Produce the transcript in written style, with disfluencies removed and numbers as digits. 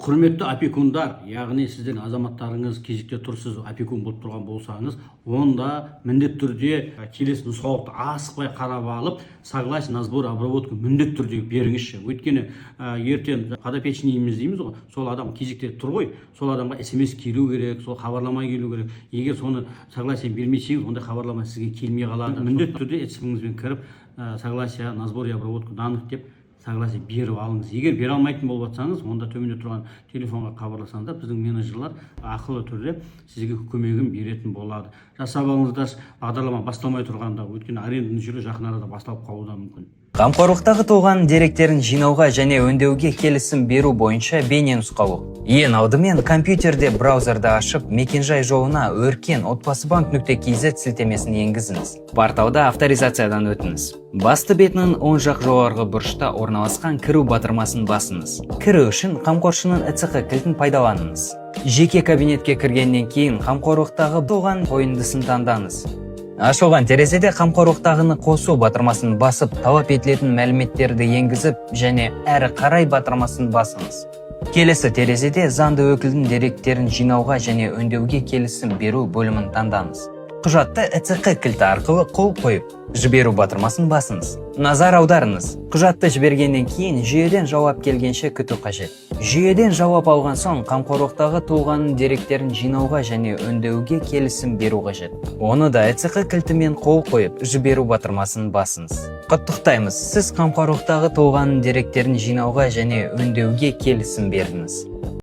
Құрметті опекундар, яғни сіздердің азаматтарыңыз кезекте тұрсыз, опекун болып тұрған болсаңыз, онда міндетті түрде келесі нұсқаулықты асықпай қарап алып, согласие на сбор, обработку міндетті түрде беріңізші. Өйткені ертең подопечный ымыз дейміз ғой, сол адам кезекте тұр ғой, сол адамға СМС келу керек, сол хабарлама келу керек. Егер соны согласие бермесеңіз, ондай хабарлама сізге келмей қалады. Міндетті түрде ЭЦП-іңізбен кіріп, согласие на сбор и обработку данных деп согласие беріп алыңыз. Егер бере алмайтын болып жатсаңыз, онда төменде тұрған телефонға хабарласаңыздар, біздің менеджерлар ақылы түрде сізге көмегін беретін болады. Жасап алыңыздар бағдарлама басталмай тұрғанда, өйткені аренданың жүлі жақын арада басталып қалуы да мүмкін. Қамқорлықтағы тұлғаның деректерін жинауға және өңдеуге келісім беру бойынша бейне нұсқаулық. Ең алдымен компьютерде браузерді ашып, мекенжай жолына өркен.отбасыбанк.kz сілтемесін енгізіңіз. Порталда авторизациядан өтіңіз. Басты бетінің оң жақ жоғарғы бұрышта орналасқан «Кіру» батырмасын басыңыз. Кіру үшін қамқоршының ЭЦҚ кілтін пайдаланыңыз. Жеке кабинетке кіргеннен кейін қамқорлықтағы тұлғаның қойындысын таңдаңыз. Ашылған терезеде «Қамқорлықтағыны қосу» батырмасын басып, талап етілетін мәліметтерді енгізіп және «Әрі қарай» батырмасын басыңыз. Келесі терезеде «Заңды өкілдің деректерін жинауға және өңдеуге келісім беру» бөлімін таңдаңыз. Құжатты ЭЦҚ кілті арқылы қол қойып, «Жіберу» батырмасын басыңыз. Назар аударыңыз: құжатты жібергеннен кейін жүйеден жауап келгенше күту қажет. Жүйеден жауап алған соң қамқорлықтағы тұлғаның деректерін жинауға және өңдеуге келісім беру қажет. Оны да ЭЦҚ кілтімен қол қойып, «Жіберу» батырмасын басыңыз. Құттықтаймыз, сіз қамқорлықтағы тұлғаның деректерін жинауға және өңдеуге келісім бердіңіз.